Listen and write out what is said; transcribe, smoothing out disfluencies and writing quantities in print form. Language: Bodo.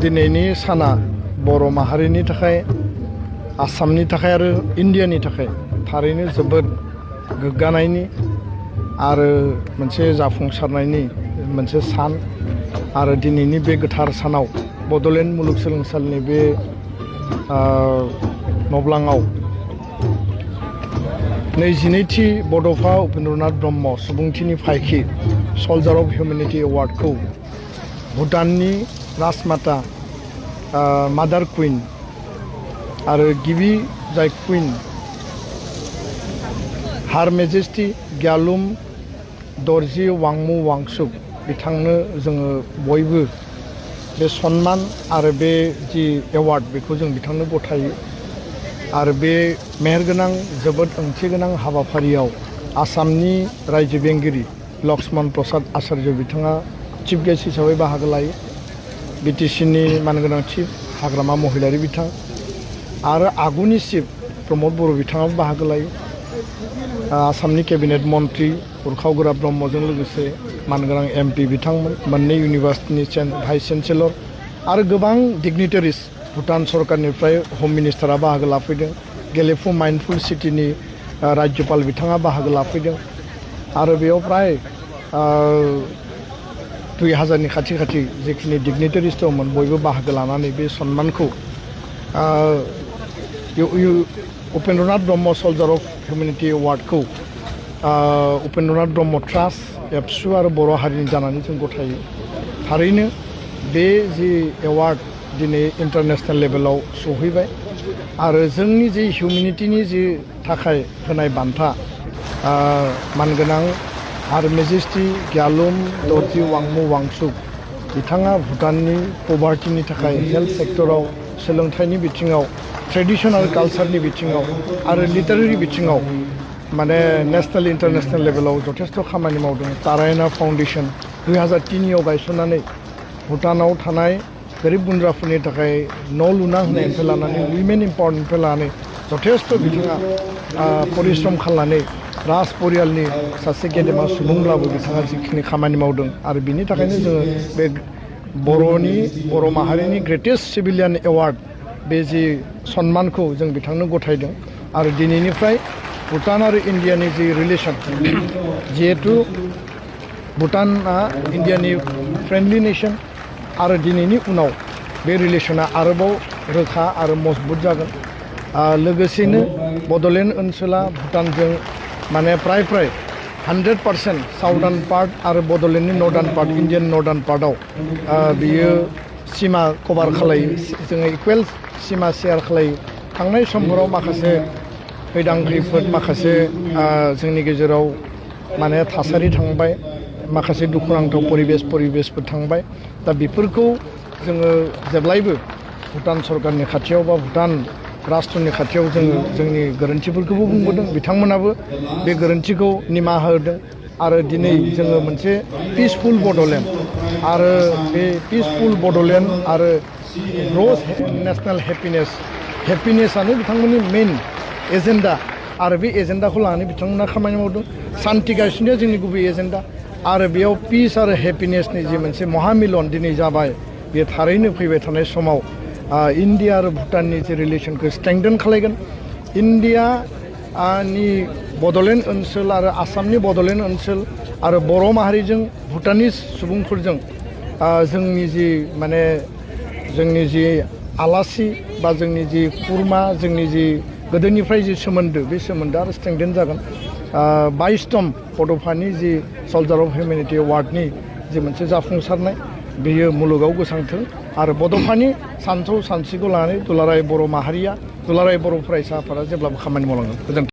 दिनैनि साना बर' माहारिनि थाखाय आसामनि थाखाय आरो इन्डियानि थाखाय थारैनो जोबोद गोग्गानायनि आरो मोनसे जाफुंसारनायनि मोनसे सान आरो दिनैनि बे गोथार सानाव बड'लेण्ड मुलुगसोलोंसालिनि बे नब्लाङाव 22थि बड'फा उपेन्द्रनाथ ब्रह्म सुबुंथिनि फायखि सल्जार अफ हिउमेनिटी एवार्डखौ भुटाननि राजमाता मादार कुइन आरो गिबि जाय कुइन हार मेजेस्टि ग्यालुम दर्जी वांमु वांचुक बिथांनो जोङो बयबो बे सन्मान आरो बे जि एवार्ड बेखौ जों बिथांनो गथायो आरो बे मेहेरगोनां जोबोद ओंथिगोनां हाबाफारियाव आसामनि रायजो बेंगिरि लक्ष्मण प्रसाद आचार्य बिथाङा चिफ गेस्ट हिसाबै बाहागो लायो बिटिसिनि मानगोनां चिफ हाग्रामा महिलारि बिथां आरो आगुनि चिफ प्रमद बर' बिथाङाबो बाहागो लायो आसामनि केबिनेट मन्त्रि उरखाव गोरा ब्रह्मजों लोगोसे मानगोनां एमपि बिथांमोन मोननै इउनिभार्सिटिनि भाइस चेन्सेलर आरो गोबां डिगनिटारिस भुटान सरकारनिफ्राय हम मिनिस्टारा बाहागो लाफैदों गेलेफु माइन्डफुल सिटिनि राज्यपाल बिथाङा बाहागो लाफैदों आरो बेयाव प्राय 2000नि खाथि जेखिनि डिगनिटारिस दंमोन बयबो बाहागो लानानै बे सन्मानखौ उपेन्द्रनाथ ब्रह्म सल्जार अफ हिउमेनिटी एवार्डखौ उपेन्द्रनाथ ब्रह्म ट्रास्ट एबसु आरो बर' हारिनि जानानै जों गथायो थारैनो बे जि एवार्ड दिनै इन्टारनेशनेल लेभेलाव सहैबाय आरो जोंनि जि हिउमेनिटीनि जि थाखाय होनाय बान्था मानगोनां हार मेजेस्टि ग्यालुम दर्जी वांमु वांचुक बिथाङा भुटाननि पभार्टिनि थाखाय हेल्थ सेक्टराव सोलोंथाइनि बिथिङाव ट्रेडिशनेल कालचारनि बिथिङाव आरो लिटारेरि बिथिङाव माने नेशनेल इन्टारनेशनेल लेभेलाव जथेस्थ' खामानि मावदों तारायना फाउन्डेसन 2003आव गायसननानै भुटानाव थानाय गोरिब गुन्द्राफोरनि थाखाय न' लुना होनायनिफ्राय लानानै उइमेन इम्पावारमेन्टनिफ्राय लानानै जथेस्थ' बिथाङा परिश्रम खालामनानै राज परियालनि सासे गेदेमा सुबुंब्लाबो बिथाङा जिखिनि खामानि मावदों आरो बिनि थाखायनो जोङो बे बर' माहारिनि ग्रेटेस्ट सिभिलियान एवार्ड बे जि सन्मानखौ जों बिथांनो गथायदों आरो दिनैनिफ्राय भुटान आरो इन्डियानि जि रिलेसन जिहेतु भुटाना इन्डियानि फ्रेन्डलि नेसन आरो दिनैनि उनाव बे रिलेसना आरोबाव रोखा आरो मजबुत जागोन लोगोसेनो बड'लेण्ड ओनसोला भुटानजों माने प्राय 100% साउदार्न पार्ट आरो बड'लेण्डनि नर्दार्न पार्ट इन्डियान नर्दार्न पार्टआव बियो सिमा कभार खालायो जोङो इकुवेल सिमा शेयार खालायो थांनाय समफोराव माखासे खैदां खैफोद माखासे जोंनि गेजेराव माने थासारि थांबाय माखासे दुखुनांथाव परिबेसफोर थांबाय दा बेफोरखौ जोङो जेब्लायबो भुटान सरकारनि खाथियाव बा भुटान राष्ट्रनि खाथियाव जोङो जोंनि गोरोन्थिफोरखौबो बुंबोदों बिथांमोनाबो बे गोरोन्थिखौ निमाहा होदों आरो दिनै जोङो मोनसे पिसफुल बड'लेण्ड आरो बे पिसफुल बड'लेण्ड आरो ग्र'थ नेशनेल हेपिनेसआनो बिथांमोननि मेइन एजेन्डा आरो बे एजेन्डाखौ लानानै बिथांमोना खामानि मावदों सान्ति गायसननाया जोंनि गुबै एजेन्डा आरो बेयाव पिस आरो हेपिनेसनि जि मोनसे महामिलन दिनै जाबाय बेयो थारैनो फैबाय थानाय समाव इन्डिया आरो भुटाननि जि रिलेसनखौ स्ट्रेंथेन खालायगोन इन्डियानि बड'लेण्ड ओनसोल आरो आसामनि बड'लेण्ड ओनसोल आरो बर' माहारिजों भुटानिस सुबुंफोरजों जोंनि जि आलासि बा जोंनि जि खुरमा जोंनि जि गोदोनिफ्राय जि सोमोन्दो बे सोमोन्दोआ आरो स्ट्रेंथेन जागोन 22तम बड'फानि जि सल्जार अफ हिउमेनिटी एवार्डनि जि मोनसे जाफुंसारनाय बेयो मुलुगाव गोसांथों आरो बड'फानि सानथौ सानस्रिखौ लानानै दुलाराय बर' माहारिया दुलाराय बर' फरायसा आफादा जेब्लाबो खामानि मावलांगोन गोजोन्थों।